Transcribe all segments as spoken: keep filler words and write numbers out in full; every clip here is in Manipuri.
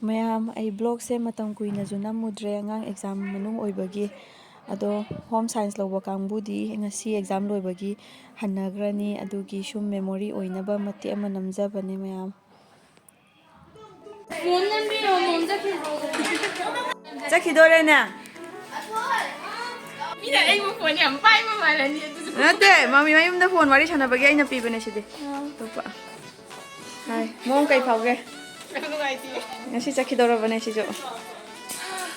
ꯃꯌꯥꯝ, ꯑꯩ ꯕ꯭ꯂꯣꯒꯁꯦ ꯃꯇꯝ ꯀꯨꯏꯅꯁꯨ ꯅꯝꯃꯨꯗ꯭ꯔꯦ, ꯑꯉꯥꯡ ꯑꯦꯛꯖꯥꯝ ꯃꯅꯨꯡ ꯑꯣꯏꯕꯒꯤ꯫ ꯑꯗꯣ ꯍꯣꯝ ꯁꯥꯏꯟꯁ ꯂꯧꯕ ꯀꯥꯡꯕꯨꯗꯤ ꯉꯁꯤ ꯑꯦꯛꯖꯥꯝ ꯂꯣꯏꯕꯒꯤ ꯍꯟꯅꯈ꯭ꯔꯅꯤ, ꯑꯗꯨꯒꯤ ꯁꯨꯝ ꯃꯦꯃꯣꯔꯤ ꯑꯣꯏꯅꯕ ꯃꯇꯦꯛ ꯑꯃ ꯅꯝꯖꯕꯅꯦ ꯃꯌꯥꯝ꯫ ꯐꯣꯟ ꯅꯝꯕꯤꯌꯣ, ꯃꯣꯝ ꯆꯠꯈꯤꯕ꯭ꯔꯣ? ꯆꯠꯈꯤꯗꯣꯔꯦꯅꯦ꯫ ꯃꯤꯅ ꯑꯩꯕꯨ ꯐꯣꯟ ꯌꯥꯝ ꯄꯥꯏꯕ ꯃꯥꯜꯂꯅꯤ ꯑꯗꯨꯁꯨ꯫ ꯅꯠꯇꯦ, ꯃꯃꯤ ꯃꯌꯨꯝꯗ ꯐꯣꯟ ꯋꯥꯔꯤ ꯁꯥꯟꯅꯕꯒꯤ ꯑꯩꯅ ꯄꯤꯕꯅꯦ ꯁꯤꯗꯤ꯫ ꯑꯇꯣꯞꯄ꯫ ꯍꯥꯏ, ꯃꯑꯣꯡ ꯀꯩ ꯐꯥꯎꯒꯦ? ꯌꯥꯝ ꯅꯨꯡꯉꯥꯏꯇꯦ꯫ ꯉꯁꯤ ꯆꯠꯈꯤꯗꯧꯔꯕꯅꯦ ꯁꯤꯁꯨ꯫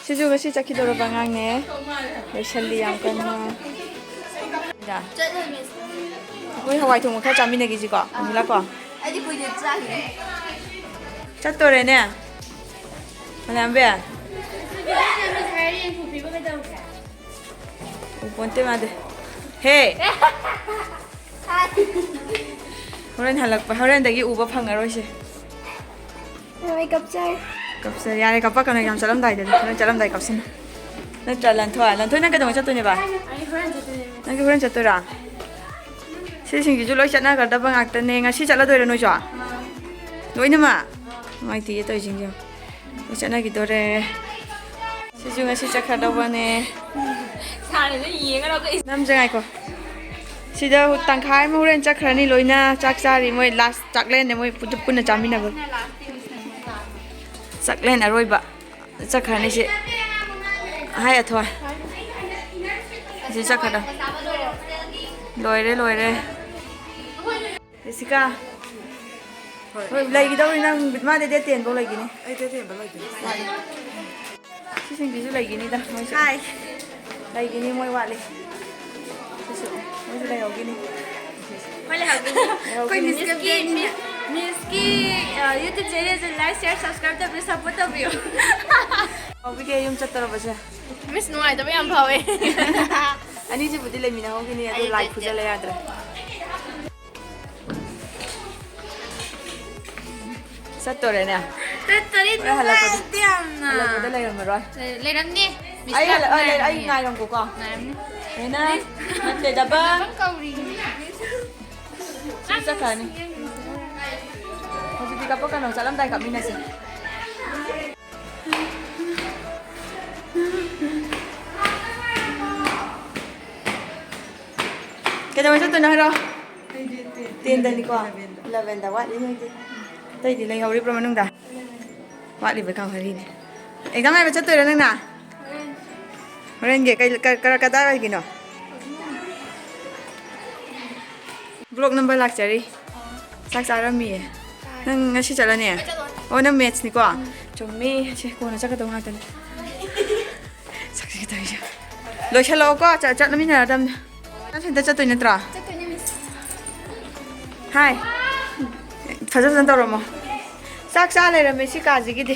ꯁꯤꯁꯨ ꯉꯁꯤ ꯆꯠꯈꯤꯗꯧꯔꯕ ꯑꯉꯥꯡꯅꯦ꯫ ꯂꯣꯏꯁꯜꯂꯤ ꯌꯥꯝ ꯀꯟꯅ꯫ ꯆꯠꯂꯣꯏ, ꯃꯤꯁ꯫ ꯑꯩꯈꯣꯏ ꯍꯋꯥꯏ ꯊꯣꯡꯕ ꯈꯔ ꯆꯥꯃꯤꯟꯅꯈꯤꯁꯤꯀꯣ, ꯑꯅꯤꯂꯥ ꯀꯣ꯫ ꯑꯩꯗꯤ ꯀꯨꯏꯅ ꯆꯥꯈꯤꯔꯣꯏ꯫ ꯆꯠꯇꯣꯔꯦꯅꯦ꯫ ꯃꯂꯦꯝꯕꯤ꯫ ꯃꯤꯁ ꯍꯥꯏꯔꯦ, ꯌꯦꯡꯊꯣꯛꯄꯤꯕ ꯀꯩꯗꯧꯒꯦ? ꯎꯄꯣꯟꯇꯦ ꯃꯥꯗꯤ꯫ ꯍꯦ! ꯍꯣꯔꯦꯟ ꯍꯜꯂꯛꯄ, ꯍꯣꯔꯦꯟꯗꯒꯤ ꯎꯕ ꯐꯪꯉꯔꯣꯏꯁꯦ꯫ ꯑꯩ ꯀꯞꯆꯩ꯫ ꯀꯞꯆꯩ꯫ ꯌꯥꯔꯦ, ꯀꯞꯄꯛꯀꯅꯨ, ꯌꯥꯝ ꯆꯠꯂꯝꯗꯥꯏꯗꯗꯤ꯫ ꯍꯣꯔꯦꯟ ꯆꯠꯂꯝꯗꯥꯏ ꯀꯞꯁꯤꯟꯅ꯫ ꯅꯠꯇ꯭ꯔꯥ, ꯂꯟꯊꯣꯏ? ꯂꯟꯊꯣꯏ, ꯅꯪ ꯀꯩꯗꯧꯉꯩ ꯆꯠꯇꯣꯏꯅꯦꯕ? ꯑꯩ ꯍꯣꯔꯦꯟ ꯆꯠꯇꯣꯏꯅꯦ꯫ ꯅꯪꯒꯤ ꯍꯣꯔꯦꯟ ꯆꯠꯇꯣꯏꯔꯥ? ꯁꯤꯁꯤꯡꯁꯤꯁꯨ ꯂꯣꯏ ꯆꯠꯅꯒꯗꯕ ꯉꯥꯛꯇꯅꯦ꯫ ꯉꯁꯤ ꯆꯠꯂꯗꯣꯏꯔꯣ ꯅꯣꯏꯁꯨ? ꯂꯣꯏꯅꯃꯛ? ꯅꯨꯡꯉꯥꯏꯇꯦꯌꯦ ꯇꯧꯔꯤꯁꯤꯡꯁꯦ꯫ ꯂꯣꯏ ꯆꯠꯅꯈꯤꯗꯣꯔꯦ꯫ ꯁꯤꯁꯨ ꯉꯁꯤ ꯆꯠꯈ꯭ꯔꯗꯧꯕꯅꯦ꯫ ꯁꯥꯔꯤꯗ ꯌꯦꯡꯉ ꯂꯧꯊꯣꯛꯏꯁꯦ꯫ ꯅꯝꯖꯦ ꯉꯥꯏꯈꯣ꯫ ꯁꯤꯗ ꯇꯪꯈꯥꯏ ꯑꯃ ꯍꯣꯔꯦꯟ ꯆꯠꯈ꯭ꯔꯅꯤ ꯂꯣꯏꯅ꯫ ꯆꯥꯛ ꯆꯥꯔꯤ ꯃꯣꯏ, ꯂꯥꯁ ꯆꯥꯛꯂꯦꯟꯅꯦ ꯃꯣꯏ ꯄꯨꯟꯅ ꯆꯥꯃꯤꯟꯅꯕ꯫ ꯆꯥꯛꯂꯦꯟ ꯑꯔꯣꯏꯕ꯫ ꯆꯠꯈ꯭ꯔꯅꯤ ꯁꯤ꯫ ꯍꯥꯏ ꯑꯊꯣꯏ꯫ ꯁꯤ ꯆꯠꯈ꯭ꯔꯗ꯫ ꯂꯣꯏꯔꯦ, ꯂꯣꯏꯔꯦ꯫ ꯖꯦꯁꯤꯀꯥ꯫ ꯍꯣꯏ꯫ ꯍꯣꯏ, ꯂꯩꯈꯤꯗꯧꯔꯤ ꯅꯪ꯫ ꯃꯥꯗꯤ ꯗꯦꯠ ꯇꯦꯟ ꯐꯧ ꯂꯩꯈꯤꯅꯤ꯫ ꯑꯩ ꯗꯦꯠ ꯇꯦꯟ ꯐꯧ ꯂꯩꯈꯤꯅꯤ꯫ ꯁꯤꯁꯤꯡꯁꯤꯁꯨ ꯂꯩꯈꯤꯅꯤꯗ ꯃꯣꯏꯁꯨ꯫ ꯍꯥꯏ꯫ ꯂꯩꯈꯤꯅꯤ, ꯃꯣꯏ ꯋꯥꯠꯂꯤ꯫ ꯁꯤꯁꯨ, ꯃꯣꯏꯁꯨ ꯂꯩꯍꯧꯈꯤꯅꯤ꯫ ꯍꯣꯏ, ꯂꯩꯍꯧꯈꯤꯅꯤ꯫ ꯂꯩꯍꯧꯈꯤꯅꯤ꯫ ꯑꯩꯈꯣꯏ ꯃꯤꯁꯀꯤ, ꯃꯤꯁꯀꯤ, ꯑ, YouTube channelꯁꯦ like, share, subscribe ꯇꯧꯕꯤꯌꯨ, support ꯇꯧꯕꯤꯌꯨ꯫ ꯍꯧꯕꯤꯒꯦ ꯌꯨꯝ ꯆꯠꯇꯧꯔꯕꯁꯦ꯫ ꯃꯤꯁ ꯅꯨꯡꯉꯥꯏꯇꯕ ꯌꯥꯝ ꯐꯥꯎꯋꯦ꯫ ꯑꯅꯤꯁꯤꯕꯨꯗꯤ ꯂꯩꯃꯤꯟꯅꯍꯧꯈꯤꯅꯤ, ꯑꯗꯨ ꯑꯩ ꯂꯥꯏ ꯆꯠꯇꯦ꯫ ꯐꯨꯖꯜꯂ ꯌꯥꯗ꯭ꯔꯦ꯫ ꯆꯠꯇꯣꯔꯦꯅꯦ꯫ ꯆꯠꯇꯣꯔꯦ, ꯍꯣꯔꯦꯟ ꯍꯜꯂꯛꯄꯗ, ꯅꯨꯡꯉꯥꯏꯇꯦ ꯌꯥꯝꯅ꯫ ꯍꯜꯂꯛꯄꯗ ꯂꯩꯔꯝꯃꯔꯣꯏ꯫ ꯂꯩ-, ꯂꯩꯔꯝꯅꯤ꯫ ꯑꯩ ꯍꯜꯂꯛ-, ꯑ, ꯂꯩ-, ꯑꯩ ꯉꯥꯏꯔꯝꯒꯦ꯫ ꯉꯥꯏꯔꯝꯒꯦꯀꯣ꯫ ꯉꯥꯏꯔꯝꯅꯤ꯫ ꯍꯦꯅꯥ, ꯅꯠꯇꯦ, ꯗꯕꯜ꯫ ꯗꯕꯜ ꯀꯧꯔꯤꯅꯤ꯫ ꯁꯤ ꯆꯠꯈ꯭ꯔꯅꯤ꯫ ꯍꯧꯖꯤꯛꯇꯤ ꯀꯞꯄꯛꯀꯅꯣ, ꯆꯠꯂꯝꯗꯥꯏ ꯀꯞꯃꯤꯟꯅꯁꯦ꯫ ꯀꯩꯗꯧꯉꯩ ꯆꯠꯇꯣꯏꯅꯣ ꯍꯥꯏꯔꯣ? ꯇꯦꯟꯗꯅꯤꯀꯣ? ꯏꯂꯚꯦꯟꯗ ꯋꯥꯠꯂꯤ ꯅꯣꯏꯗꯤ꯫ ꯑꯇꯩꯗꯤ ꯂꯩꯍꯧꯔꯤꯕ꯭ꯔꯣ ꯃꯅꯨꯡꯗ? ꯋꯥꯠꯂꯤꯕ ꯀꯥ ꯃꯔꯤꯅꯦ꯫ ꯑꯦꯛꯖꯥꯝ ꯉꯥꯏꯕ ꯆꯠꯇꯣꯏꯔꯣ ꯅꯪꯅ? ꯍꯣꯔꯦꯟꯒꯤ ꯀꯩ, ꯀ-, ꯀꯔ-, ꯀꯗꯥꯏꯋꯥꯏꯒꯤꯅꯣ? Block number ꯂꯥꯛꯆꯔꯤ꯫ ꯆꯥꯛ ꯆꯥꯔꯝꯃꯤꯌꯦ꯫ ꯅꯪ ꯉꯁꯤ ꯆꯠꯂꯅꯤ? ꯑꯣ, ꯅꯪ ꯃꯦꯠꯁꯅꯤꯀꯣ? ꯆꯨꯝꯃꯤ꯫ ꯁꯦ, ꯀꯣꯟꯅ ꯆꯠꯀꯗꯧ ꯉꯥꯛꯇꯅꯤ꯫ ꯁꯛꯁꯤ ꯇꯧꯔꯤꯁꯦ꯫ ꯂꯣꯏꯁꯜꯂꯛꯑꯣꯀꯣ, ꯆꯠ-, ꯆꯠꯂꯃꯤꯟꯅꯔꯗꯝꯅꯤ꯫ ꯅꯪ ꯁꯦꯟꯇꯔ ꯆꯠꯇꯣꯏ ꯅꯠꯇ꯭ꯔꯣ? ꯆꯠꯇꯣꯏꯅꯦ, ꯃꯤꯁ꯫ ꯍꯥꯏ꯫ ꯐꯖ ꯐꯖꯅ ꯇꯧꯔꯝꯃꯣ꯫ ꯆꯥꯛ ꯆꯥ ꯂꯩꯔꯝꯃꯦ ꯁꯤ ꯀꯥꯁꯤꯒꯤꯗꯤ꯫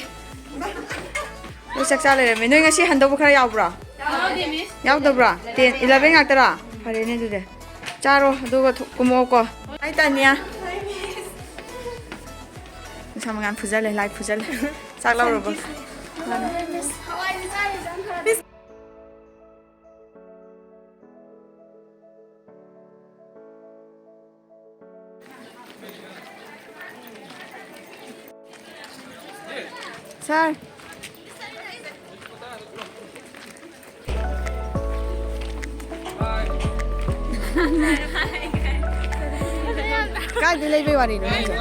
ꯂꯣꯏ ꯆꯥꯛ ꯆꯥ ꯂꯩꯔꯝꯃꯦ꯫ ꯅꯣꯏ ꯉꯁꯤ ꯍꯟꯗꯧꯕ ꯈꯔ ꯌꯥꯎꯕ꯭ꯔꯣ? ꯌꯥꯎꯗꯦ, ꯃꯤꯁ꯫ ꯌꯥꯎꯗꯕ꯭ꯔꯣ? Ten, eleven ꯉꯥꯛꯇꯔꯣ? ꯐꯔꯦꯅꯦ ꯑꯗꯨꯗꯤ꯫ ꯆꯥꯔꯣ, ꯑꯗꯨꯒ ꯊꯣ-, ꯀꯨꯝꯃꯛꯑꯣꯀꯣ꯫ ꯍꯥꯏ, ꯇꯥꯅꯤꯌꯥ꯫ ꯅꯨꯡꯁꯥ ꯃꯉꯥꯜ ꯐꯨꯖꯜꯂꯦ, ꯂꯥꯏ ꯐꯨꯖꯜꯂꯦ꯫ ꯆꯥꯛ ꯂꯧꯔꯨꯕ꯫ ꯃꯥꯅꯦ꯫ ꯁꯥꯔ꯫ ꯀꯥꯏꯗ ꯂꯩꯕꯩ ꯋꯥꯔꯤꯅꯣ ꯅꯪꯁꯦ?